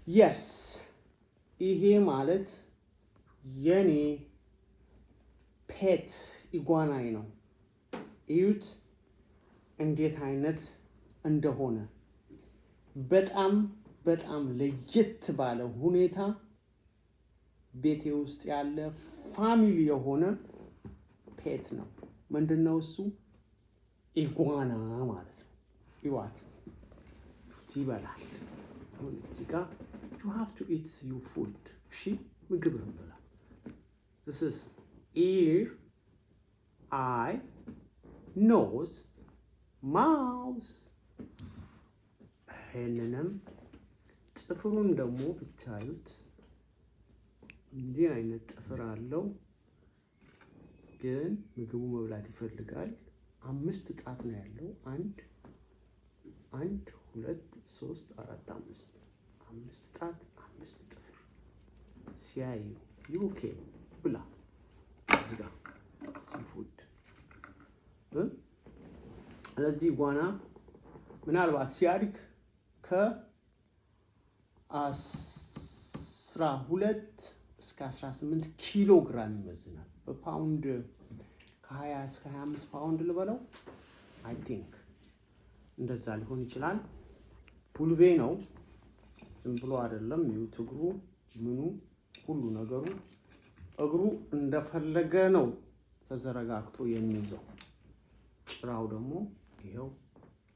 Yes፣ ይሄ ማለት የኔ pet iguana ዬ ነው። እዩት እንዴት አይነት እንደሆነ። በጣም በጣም ለየት ባለ ሁኔታ ቤቴ ውስጥ ያለ family የሆነ pet ነው። ምንድን ነው እሱ? Iguana ማለት ነው። እዩዋት፣ ይበላል። አሁን እዚህ ጋር you have to eat your food። እሺ፣ ምግብህን ብላ። This is ear, eye, nose, mouth። ይህንንም ጥፍሩን ደግሞ ብታዩት እንዲህ አይነት ጥፍር አለው፣ ግን ምግቡ መብላት ይፈልጋል። አምስት ጣት ነው ያለው። አንድ፣ አንድ፣ ሁለት፣ ሶስት፣ አራት፣ አምስት። አምስት ጣት፣ አምስት ጥፍር። ሲያዩ okay ብላ። እዚህ ጋር seafood። ስለዚህ iguana ምናልባት ሲያድግ ከ12 እስከ 18 ኪሎ ግራም ይመዝናል። በፓውንድ ከ20 እስከ 25 ፓውንድ ልበለው፣ I think እንደዛ ሊሆን ይችላል። ጉልቤ ነው፣ ዝም ብሎ አይደለም። ይኸው እግሩ ምኑ ሁሉ ነገሩ፣ እግሩ እንደፈለገ ነው ተዘረጋግቶ የሚይዘው። ጭራው ደግሞ ይኸው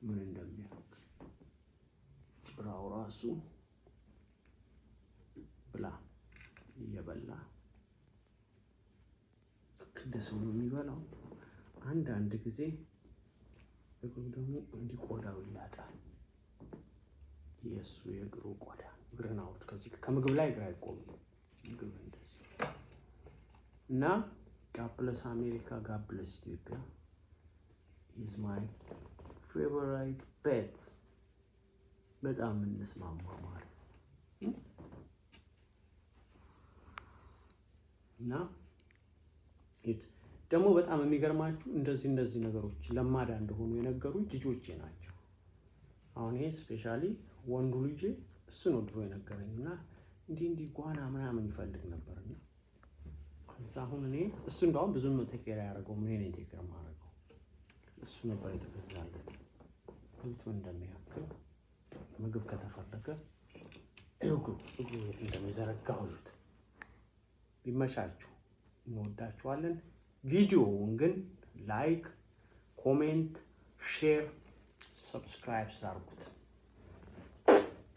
ምን እንደሚያክል ጭራው ራሱ። ብላ፣ እየበላ ልክ እንደ ሰው ነው የሚበላው። አንዳንድ ጊዜ እግሩ ደግሞ እንዲህ ቆዳው ይላጣል። የእሱ የእግሩ ቆዳ። እግርህን አውርድ ከዚህ፣ ከምግብ ላይ እግር አይቆምም። ምግብ እንደዚህ። እና God bless America, God bless Ethiopia። Is my favorite pet። በጣም እንስማማ ማለት ነው። እና ደግሞ በጣም የሚገርማችሁ እንደዚህ እንደዚህ ነገሮች ለማዳ እንደሆኑ የነገሩኝ ልጆቼ ናቸው። አሁን ይሄ especially ወንዱ ልጄ እሱ ነው ድሮ የነገረኝ። እና እንዲህ እንዲህ iguana ምናምን ይፈልግ ነበር። እና ከዛ አሁን እኔ፣ እሱ እንደውም ብዙም take care ያደረገው፣ እኔ ነኝ take care የማደርገው። እሱ ነበር የተገዛለት። እዩት ምን እንደሚያክል። ምግብ ከተፈለገ እግሩ እግሩ የት እንደሚዘረጋው እዩት። ቢመቻችሁ፣ እንወዳችኋለን። ቪዲዮውን ግን like፣ comment፣ share፣ subscribe አድርጉት።